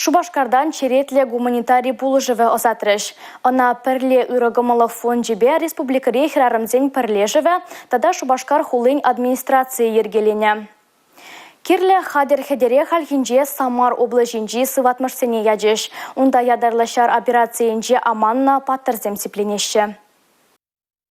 Шупашкартан черетлӗ гуманитари пулӑшӑвӗ ӑсатрӗҫ. Ӑна Пӗрле ырӑ кӑмӑллӑх фончӗпе республикӑри хӗрарӑмсен пӗрлешӗвӗ тата Шупашкар хулин администрацийӗ йӗркеленӗ. Кирлӗ хатӗр-хӗтӗре хальхинче Самар облаҫӗнчи сыватмӑшсене ячӗҫ. Унта ятарлӑ ҫар операцийӗнче аманнӑ паттӑрсем сипленеҫҫӗ.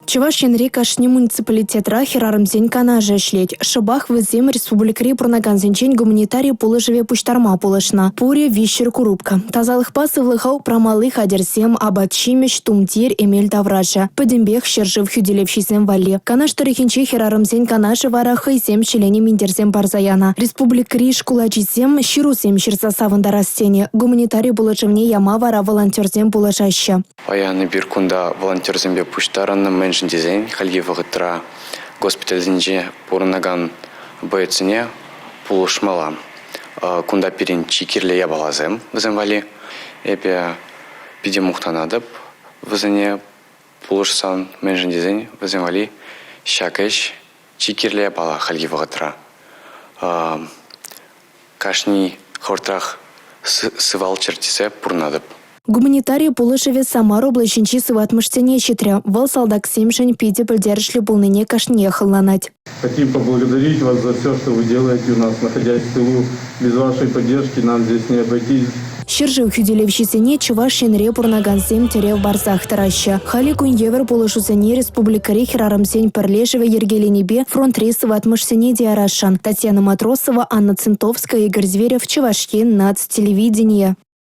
Чӑваш Енри кашни муниципалитетра хӗрарӑмсен канашӗ ӗҫлет. Шӑпах вӗсем республикӑри пурӑнакансенчен гуманитари пулӑшӑвӗ пуҫтарма пулӑшнӑ. Пурӗ 300 курупка. Тасалӑхпа сывлӑха упрамалли хатӗрсем, апат-ҫимӗҫ, тумтир, эмел таврашӗ. Пӗтӗмпех ҫӗршыв хӳтӗлевҫисем валли. Канаш тӑрӑхӗнчи хӗрарӑмсен канашӗ вара хӑйсем ҫӗленӗ минтерсем парса янӑ. Республикӑри шкул ачисем ҫырусем ҫырса савӑнтарас тенӗ. Гуманитари пулӑшӑвне яма вара волонтерсем пулӑшаҫҫӗ. Паян эпир кунта волонтерсемпе пуҫтарӑннӑ, мӗншӗн тесен хальхи вӑхӑтра госпитальсенче пурӑнакан боецсене пулӑшмалла. Кунта пирӗн чи кирлӗ япаласем вӗсем валли. Эпӗ питӗ мухтанатӑп вӗсене пулӑшсан, мӗншӗн тесен вӗсем валли ҫак ӗҫ чи кирлӗ япала хальхи вӑхӑтра. Кашни хӑвӑртрах сывалччӑр тесе пурӑнатӑп. Гуманитари пулӑшӑвӗ Самар облаҫӗнчи сыватмӑшсене ҫитрӗ. Вӑл салтаксемшӗн питӗ пӗлтерӗшлӗ пулнине кашниех ӑнланать. Хотим поблагодарить вас за все, что вы делаете у нас, находясь в тылу. Без вашей поддержки нам здесь не обойтись. Ҫӗршыв хӳтӗлевҫисене Чӑваш Енре пурӑнакансем тӗрев парсах тӑраҫҫӗ. Халӗ кун евӗр пулӑшусене республикӑри хӗрарӑмсен пӗрлешӗвӗ йӗркеленипе фронтри сыватмӑшсене те ярасшӑн. Татьяна Матросова, Анна Центовская, Игорь Зверев, Чӑваш Ен, наци телевиденийӗ.